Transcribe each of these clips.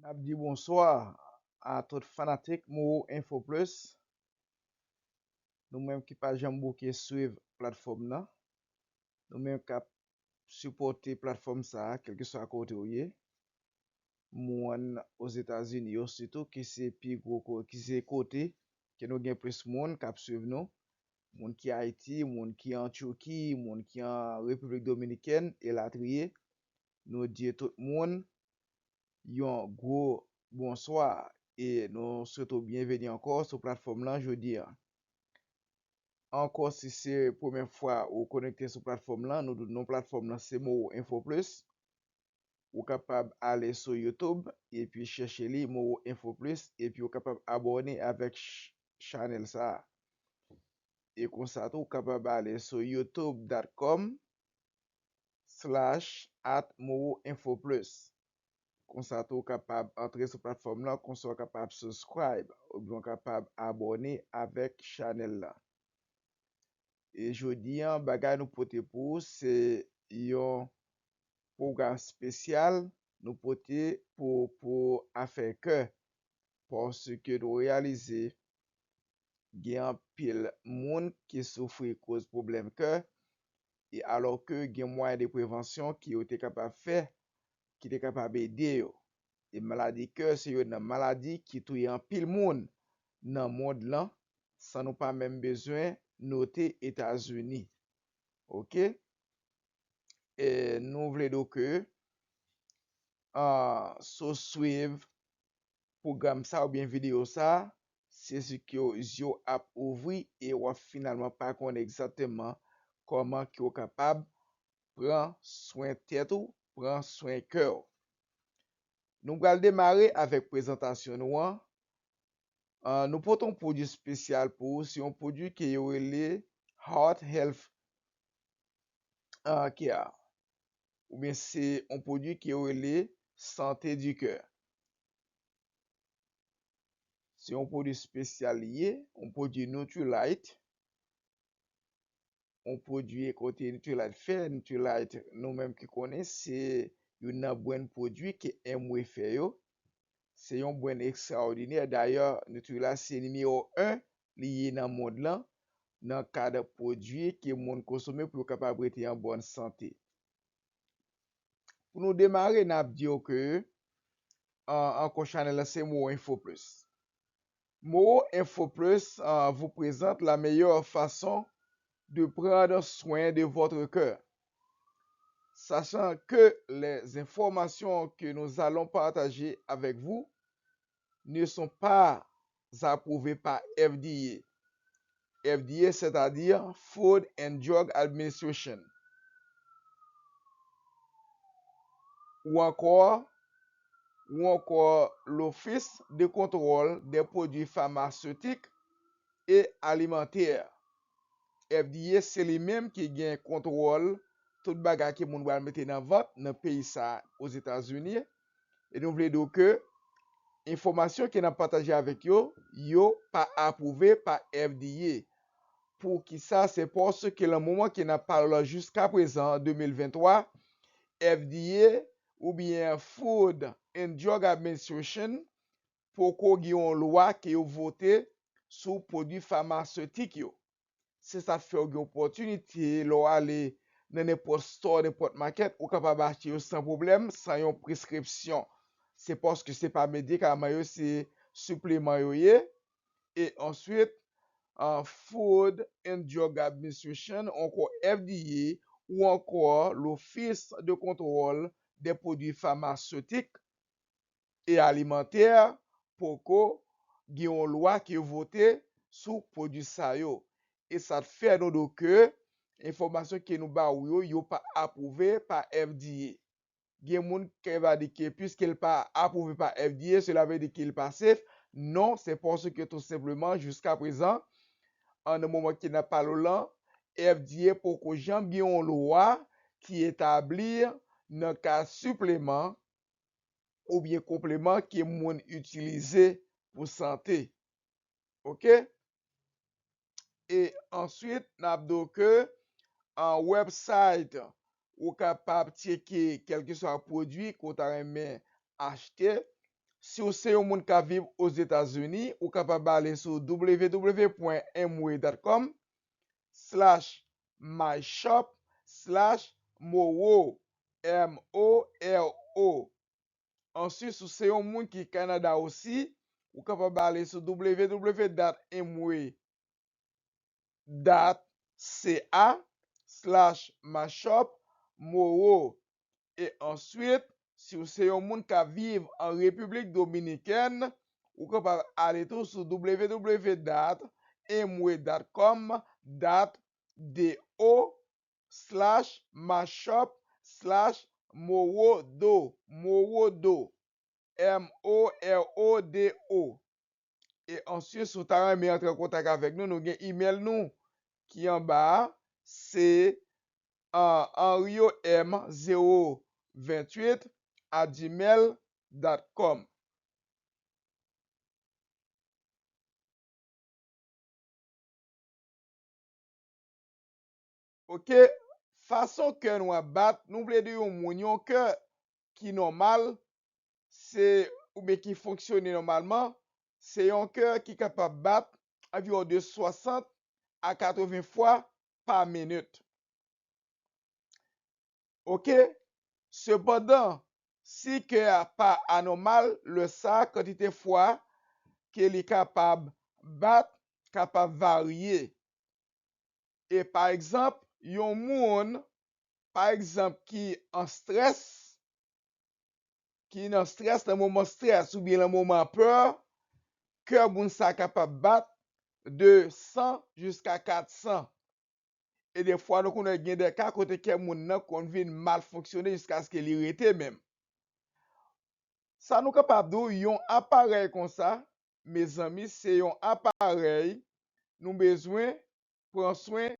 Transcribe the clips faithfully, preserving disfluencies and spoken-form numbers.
N ap di bonswa a tout fanatik Moro Info Plus. Nou menm ki pa janm bouke swiv platfòm nan, nou menm k ap sipòte platfòm sa a, kèlkeswa kote w ye, moun Ozetazini yo sitou, ki se pi gwo ko-, ki se kote ke nou gen plis moun k ap swiv nou, moun ki Ayiti, moun ki an Tiki, moun ki an Repiblik Dominikèn, elatriye. Nou di tout moun yon gwo bonswa e nou swete w byenveni ankò sou platfòm lan jodi a. Ankò, si se premyè fwa ou konekte sou platfòm lan, nou di non platfòm lan se Moro Info Plus. Ou kapab ale sou YouTube epi chèche li Moro Info Plus epi ou kapab abòne avèk ch-, chanèl sa a. E konsa tou, ou kapab ale sou youtube dot com slash at moro info plus. Konsa tou, ou kapab antre sou platfòm lan, konsa w kapab subscribe, oubyen w kapab abòne avèk chanèl la. E jodi an, bagay nou pote pou ou, se yon pwogram espesyal nou pote pou, pou afè kè, paske nou reyalize gen anpil moun ki soufri koz pwoblèm kè, e alò ke gen mwayen de prevansyon ke yo te kapab fè, ki te kapab ede yo. E maladi kè se youn nan maladi ki touye anpil moun nan mond lan, san nou pa menm bezwen note Etazini. Oke? E nou vle di w ke, ah, si w swiv pwogram sa oubyen videyo sa, se si ke w, zye w ap ouvri e w ap finalman pa konnen egzakteman kòman ke w kapab pran swen tèt ou, pran swen kè w. Nou pral demare avèk prezantasyon nou an. Ah, nou pote yon pwodui espesyal pou ou. Se yon pwodui ke yo rele Heart Health, ah, Care. Oubyen se yon pwodui ke yo rele Santé du Cœur. Se yon pwodui espesyal li ye, yon pwodui Nutrilite. Yon pwodui kote Nutrilite fè, Nutrilite, nou menm ki konnen, se youn nan brand pwodui ke Amway fè yo. Se yon brand ekstraòdinè. Dayè, Nutrilite se nimewo en li ye nan mond lan, nan kad pwodui ke moun konsome pou yo kapab rete an bòn sante. Pou nou demare, n ap di w ke, an, ankò chanèl la, se Moro Info Plus. Moro Info Plus, euh, vous présente la meilleure façon de prendre soin de votre cœur. Sachant que les informations que nous allons partager avec vous ne sont pas approuvées par F D A. F D A, c'est-à-dire Food and Drug Administration. Ou ankò, ou ankò l'Office de Contrôle des Produits Pharmaceutiques et Alimentaires. F D A se li menm ki gen kontwòl tout bagay ke moun pral mete nan vant nan peyi sa, Ozetazini. E nou vle di w ke enfòmasyon ke n ap pataje avèk yo, yo pa apwouve pa F D A. Poukisa? Se paske nan moman ke n ap pale la, jiska prezan, de mil venntwa, F D A oubyen Food and Drug Administration poko gen yon lwa ke yo vote sou pwodui famasetik yo. Se sa k fè w gen opòtinite, lè w ale nan nenpòt store, nenpòt market, ou kapab achte yo san pwoblèm, san yon preskripsyon. Se paske se pa medikaman yo, se sipleman yo ye. E answit, ah, Food and Drug Administration, ankò F D A, ou ankò l'Office de Contrôle des Produits Pharmaceutiques et Alimentaires, poko gen yon lwa ke yo vote sou pwodui sa yo. E sa t fè nou di w ke enfòmasyon ke nou ba ou yo, yo pa apwouve pa F D A. Gen moun ki va di ke piske l pa apwouve pa F D A, cela veut dire ke l pa safe. Non, se paske tou senpleman, jiska prezan, an nan moman ke n ap pale w lan, F D A poko janm gen yon lwa ki etabli nan ka sipleman oubyen konpleman ke moun itilize pou sante. Oke? E answit, n ap di w ke an website, ou kapab tcheke kèlkeswa pwodui ke w ta renmen achte, Si w se yon moun k ap viv Ozetazini, ou kapab ale sou w w w pwen m w dot com slash my shop slash moro, M O R O. Answit, si w se yon moun ki Kanada osi, ou kapab ale sou w w w dot m w dot C A slash my shop moro. E answit, si w se yon moun k ap viv an Repiblik Dominikèn, ou kapab ale tou sou w w w dot m w dot com dot D O slash my shop slash morodo, morodo, M O R O D O. E answit, si w ta renmen antre an kontak avèk nou, nou gen imèl nou ki anba a, se, ah, henrio m zewo venntuit at gmail dot com. Oke, fason kè nou ap bat, nou vle di yon moun, yon kè ki nòmal, se, oubyen ki fonksyone nòmalman, se yon kè ki kapab bat anviwon de swasant a katreven fwa pa minit. Oke? Sepandan, si kè a pa anòmal, lè sa a, kantite fwa ke li kapab bat kapab varye. E pa egzanp, yon moun, pa egzanp, ki an strès, ki nan strès, nan moman strès oubyen nan moman pè, kè moun sa a kapab bat de san jiska kat san. E defwa, nou konnen gen de ka kote kè moun nan konn vin mal fonksyone jiskaske li rete menm. Sa nou kapab di w, yon aparèy konsa, mezanmi, se yon aparèy nou bezwen pran swen.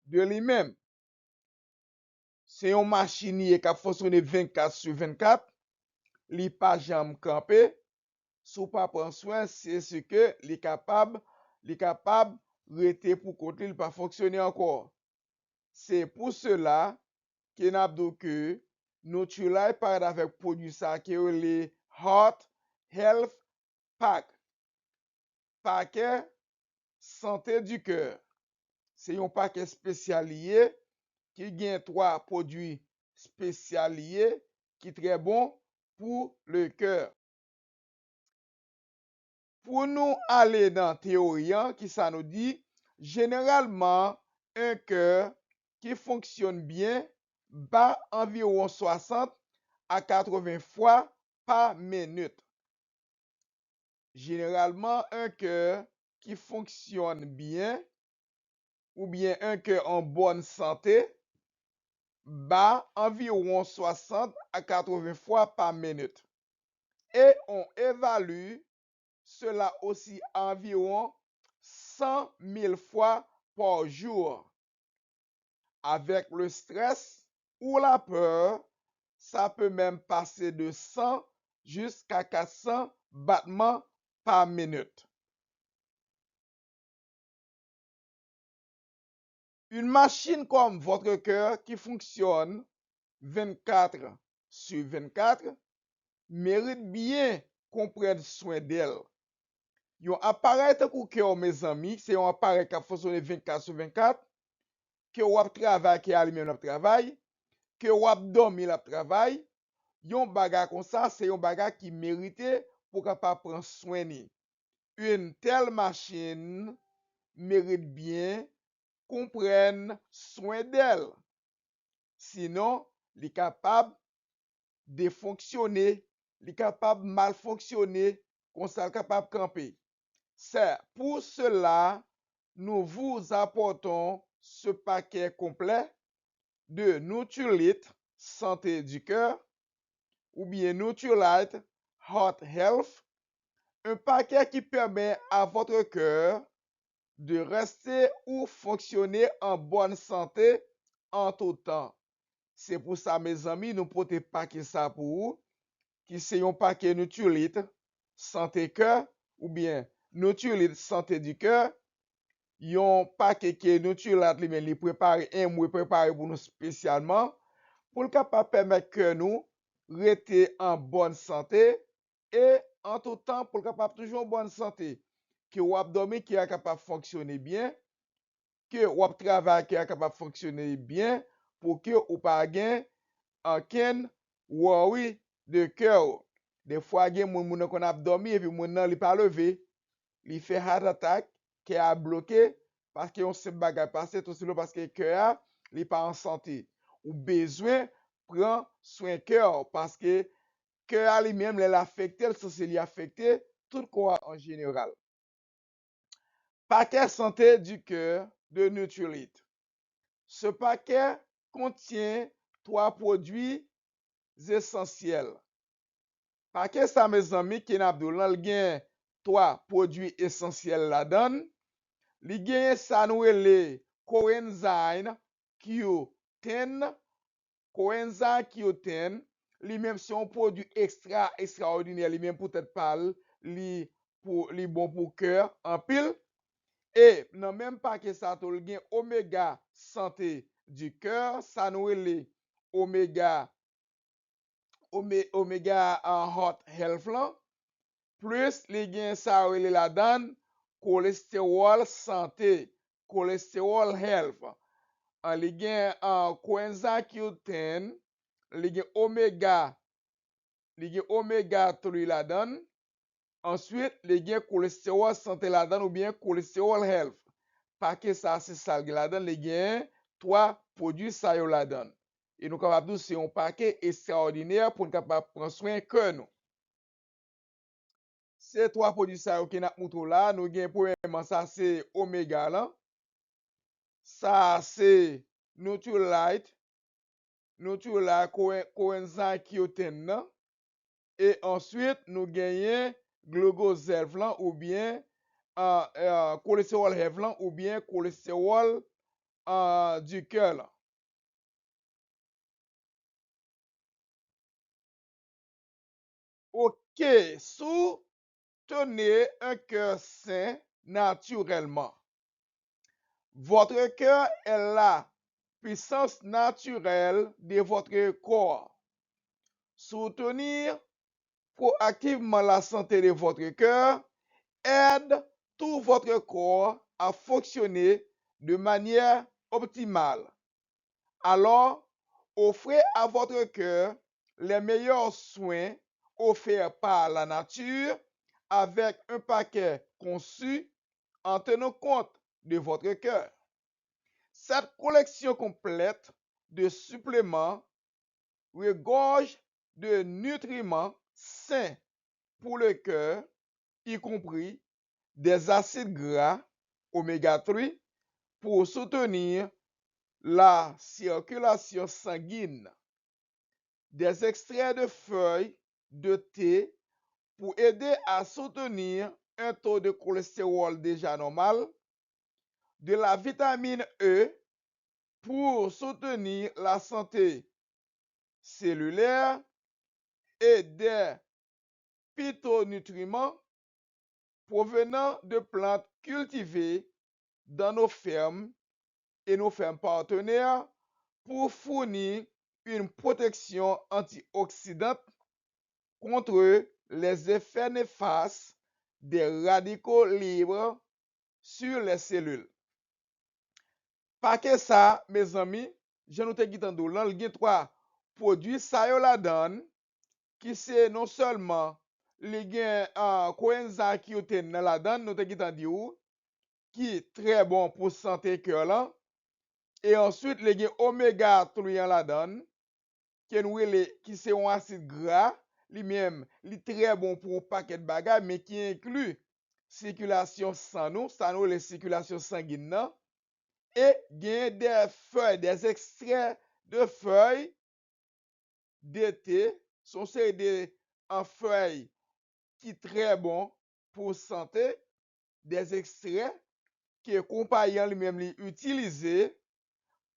De li menm. Se yon machin li ye k ap fonksyone vennkat sou vennkat. Li pa janm kanpe. Si w pa pran swen, se si ke li kapab, li kapab rete pou kont li, li pa fonksyone ankò. Se pou sela ke n ap di w ke Nutrilite parèt avèk pwodui sa ke yo rele Heart Health Pack. Pakè Santé du Cœur. Se yon pakè espesyal li ye, ki gen twa pwodui espesyal li ye, ki trè bon pou le kè. Pou nou ale nan teyori an, kisa nou di? Jeneralman, yon kè ki fonksyone byen bat anviwon swasant a katreven fwa pa minit. Jeneralman, yon kè ki fonksyone byen oubyen yon kè an bòn sante bat anviwon swasant a katreven fwa pa minit. E on évalue cela aussi à environ cent mille fois par jour. Avec le stress ou la peur, ça peut même passer de cent jusqu'à quatre cents battements par minute. Une machine comme votre cœur qui fonctionne vennkat sou vennkat merit byen konprann swen dèl. Yon aparèy tankou kè w, mezanmi, se yon aparèy k ap fonksyone vennkat sou vennkat, ke w ap travay, ke a li menm l ap travay, ke w ap dòmi, l ap travay. Yon bagay konsa, se yon bagay ki merite pou w kapab pran swen li. Une telle machine mérite bien qu'on prenne soin d'elle. Sinon, li kapab defonksyone, li kapab mal fonksyone, konsa l kapab kanpe. C'est pour cela nous vous apportons ce paquet complet de Nutrilite Santé du Cœur oubyen Nutrilite Heart Health, Un paquet qui permet à votre cœur de rester ou fonctionner en bonne santé en tout temps. Se pou sa, mezanmi, nou pote pake sa pou ou, ki se yon pake Nutrilite Sante Kè, oubyen Nutrilite Sante di Kè, yon pake ke Nutrilite li menm li prepare, M W prepare pou nou espesyalman, pou l kapab pèmèt kè nou rete an bòn sante, e an tout tan pou l kapab toujou an bòn sante, ke w ap dòmi, kè a kapab fonksyone byen, ke w ap travay, kè a kapab fonksyone byen, pou ke ou pa gen ankenn worry de kè w. Defwa gen moun, moun nan konn ap dòmi, epi moun nan li pa leve. Li fè heart attack, kè a bloke, paske yon senp bagay pase, tou senpleman paske kè a, li pa an sante. Ou bezwen pran swen kè w, paske kè a li menm, lè l afekte, l sanse li afekte tout kò a an jeneral. Paquet santé du cœur de Nutrilite. Ce paquet contient trois produits essentiels. Pake sa, mezanmi, ke n ap di w lan, li gen twa pwodui esansyèl ladan l. Li genyen sa nou rele coenzyme Q ten. Coenzyme Q ten, li menm se yon pwodui ekstra, ekstraòdinè, li menm pou tèt pa l, li pou, li bon pou kè anpil. E nan menm pake sa tou, li gen omega sante di kè, sa nou rele omega, ome-, omega, ah, heart health lan. Plis li gen sa yo rele ladan l kolestewòl sante, cholesterol health. Ah, li gen, ah, coenzyme Q ten, li gen omega, li gen omega three ladan l. Answit, li gen kolestewòl sante ladan l oubyen cholesterol health. Pake sa, se sa l gen ladan l, li gen twa pwodui sa yo ladan l. E nou kapab di w se yon pake ekstraòdinè pou n kapab pran swen kè nou. Se twa pwodui sa yo ke n ap moutre w la. Nou gen premyèman, sa se omega lan. Sa se Nutrilite, Nutrilite coen-, coenzyme Q ten nan. E answit, nou genyen glucose health lan oubyen, ah, ah, cholesterol health lan oubyen cholesterol, ah, du cœur lan. Ok, soutenez un cœur sain naturellement. Votre cœur est la puissance naturelle de votre corps. Soutenir proactivement la santé de votre cœur aide tout votre corps à fonctionner de manière optimale. Alors, offrez à votre cœur les meilleurs soins offerts par la nature avec un paquet conçu en tenant compte de votre cœur. Cette collection complète de suppléments regorge de nutriments sains pour le cœur, y compris des acides gras oméga trois pour soutenir la circulation sanguine, des extraits de feuilles de thé pour aider à soutenir un taux de cholestérol déjà normal, de la vitamine E pour soutenir la santé cellulaire et des phytonutriments provenant de plantes cultivées dans nos fermes et nos fermes partenaires pour fournir une protection antioxydante contre les effets néfastes des radicaux libres sur les cellules. Pake sa, mezanmi, jan nou te gentan di w lan, li gen twa pwodui sa yo ladan l, ki se non sèlman li gen, ah, coenzyme Q ten nan ladan l, nou te gentan di w, ki trè bon pou sante kè lan, e answit li gen omega three an ladan l, ke nou rele, ki se yon asid gra, li menm, li trè bon pou yon pakèt bagay, men ki enkli sikilasyon san nou, sa nou rele sikilasyon sangin nan, e genyen de fèy, des extraits de fèy de thé, se yon seri de, an, fèy ki trè bon pou sante, dè ekstrè ke konpayi an li menm li itilize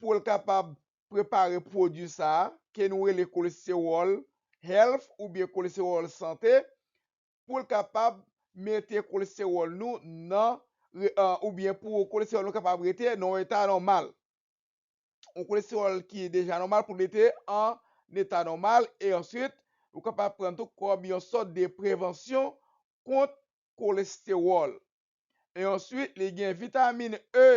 pou l kapab prepare pwodui sa a, ke nou rele kolestewòl health oubyen kolestewòl sante, pou l kapab mete kolestewòl nou nan, re- a, oubyen pou kolestewòl nou kapab rete nan yon eta nòmal. Yon kolestewòl ki deja nòmal pou l rete an eta nòmal, e answit, ou kapab pran tou kòm yon sòt de prevansyon kont kolestewòl. E answit, li gen vitamin E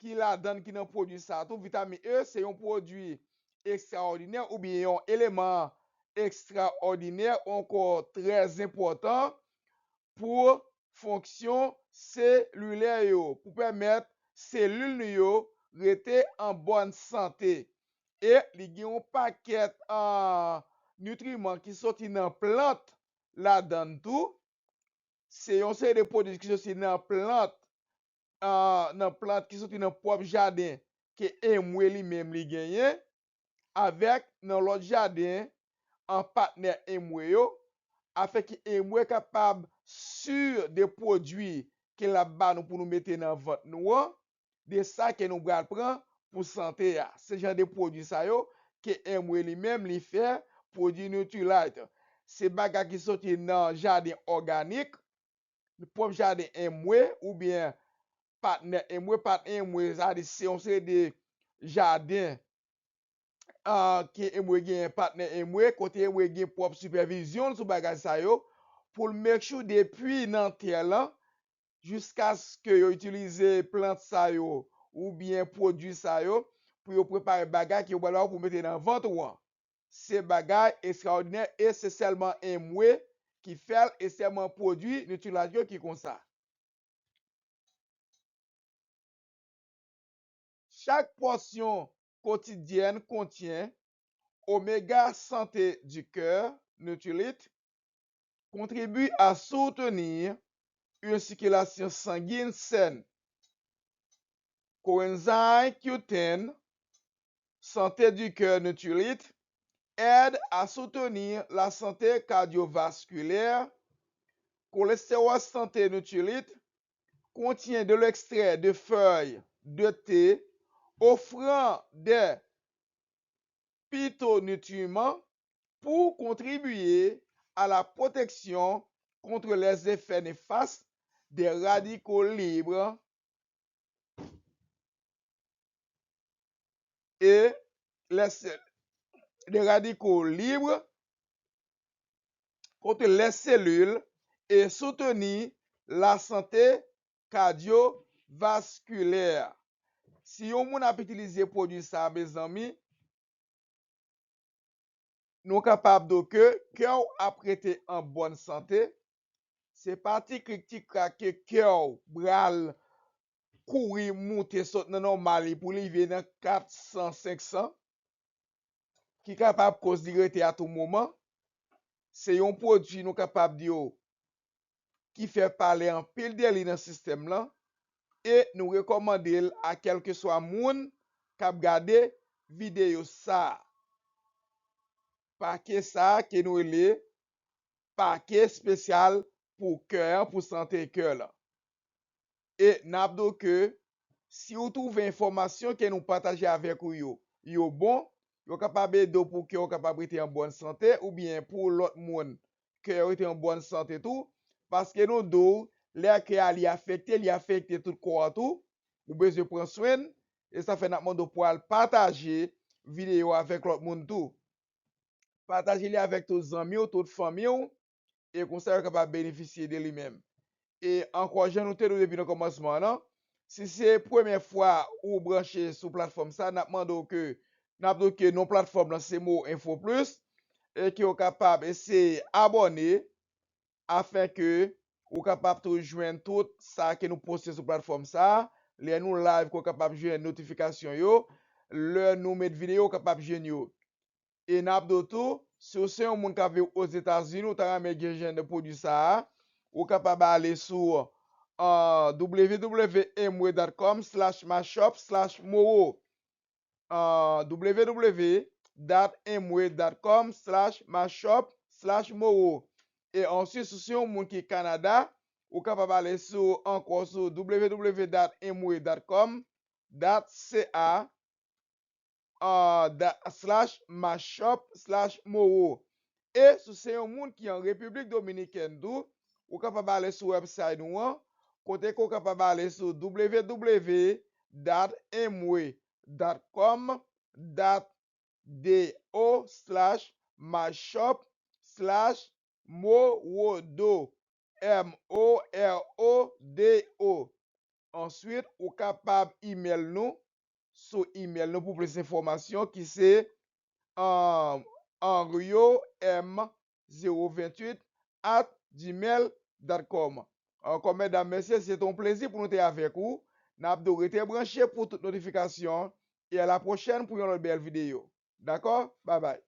ki ladan l ki nan pwodui sa a tou. Vitamin E se yon pwodui ekstraòdinè oubyen yon eleman ekstraòdinè ankò trè enpòtan pou fonksyon selilè yo, pou pèmèt selil nou yo rete an bòn sante. E li gen yon pakèt, a, nitriman ki soti nan plant ladan l tou. Se yon seri de pwodui ki soti nan plant, a, nan plant ki soti nan pwòp jaden ke Emwe li menm li genyen, avèk nan lòt jaden an patnè Emwe yo, afin ke Emwe kapab si de pwodui ke l ap ba nou pou nou mete nan vant nou an, de sa ke nou pral pran pou sante a. Se jan de pwodui sa yo ke Emwe li menm li fè, pwodui Nutrilite. Se bagay ki soti nan jaden òganik, pwòp jaden Emwe oubyen patnè Emwe. Patnè Emwe, sa vle di se yon seri de jaden, a, ke Emwe genyen, patnè Emwe, kote Emwe gen pwòp sipèvizyon l sou bagay sa yo, pou l make sure depi nan tè lan, jiskaske yo itilize plant sa yo oubyen pwodui sa yo pou yo prepare bagay ke yo pral ba w pou mete nan vant ou an. Se bagay ekstraòdinè e se sèlman Emwe ki fè l e sèlman pwodui Nutrilite yo ki konsa. Chaque portion quotidienne contient Oméga Santé du Cœur, Nutrilite, contribue à soutenir une circulation sanguine saine. Coenzyme Q ten, Santé du Cœur, Nutrilite, aide à soutenir la santé cardiovasculaire. Cholestérol Santé, Nutrilite, contient de l'extrait de feuilles de thé offrant des phytonutriments pour contribuer à la protection contre les effets néfastes des radicaux libres et les, des radicaux libres contre les cellules et soutenir la santé cardiovasculaire. Si yon moun ap itilize pwodui sa, mezanmi, nou kapab di ke kè w ap rete an bòn sante. Se pa ti krik ti krak ke kè w pral kouri moute sot nan nòmal li pou li rive nan kat san, senk san, ki kapab koz li rete a tou moman. Se yon pwodui nou kapab di w ki fè pale anpil de li nan sistèm lan, e nou rekòmande l a kèlkeswa moun k ap gade videyo sa a. Pake sa a ke nou rele pake espesyal pou kè an, pou sante kè lan. E n ap di w ke si w twouve enfòmasyon ke nou pataje avèk ou yo, yo bon, yo kapab ede w pou kè w kapab rete an bòn sante, oubyen pou lòt moun, kè yo rete an bòn sante tou, paske nou di w, lè kè a li afekte, li afekte tout kò a tou, ou bezwen pran swen l, e sa fè n ap mande w pou al pataje videyo avèk lòt moun tou. Pataje li avèk tout zanmi w, tout fanmi w, e konsa yo kapab benefisye de li menm. E ankò, jan nou te di w depi nan kòmansman an, si se premyè fwa ou branche sou platfòm sa, n ap mande w ke, n ap di w ke non platfòm lan se Mo Info Plus, e ke w kapab eseye abòne, afin ke ou kapab tou jwenn tout sa ke nou poste sou platfòm sa a. Lè nou live, ke w kapab jwenn notifikasyon yo. Lè nou met videyo, ou kapab jwenn yo. E n ap di w tou, si w se yon moun k ap viv Ozetazini, ou ta renmen gen jan de pwodui sa a, ou kapab ale sou, ah, w w w dot emwe dot com slash mashup slash moro. Ah, w w w dot emwe dot com slash mashup slash moro. E answit, si w se yon moun ki Kanada, ou kapab ale sou, ankò sou w w w dot amway dot com, dot c a, ah, da-, slash mashup slash moro. E si w se yon moun ki an Repiblik Dominikèn tou, ou kapab ale sou website nou an, kote ke w kapab ale sou w w w dot amway dot com, dot d o slash mashup slash morodo, M O R O D O. Answit, ou kapab email nou sou email nou pou plis enfòmasyon ki se, um, henrio m zéro vingt huit at gmail dot com. Ankò, medam, mesye, se te yon plezi pou nou te avèk ou. N ap di w rete branche pou tout notifikasyon. E a la pwochèn pou yon lòt bèl videyo. Dakò? Babay.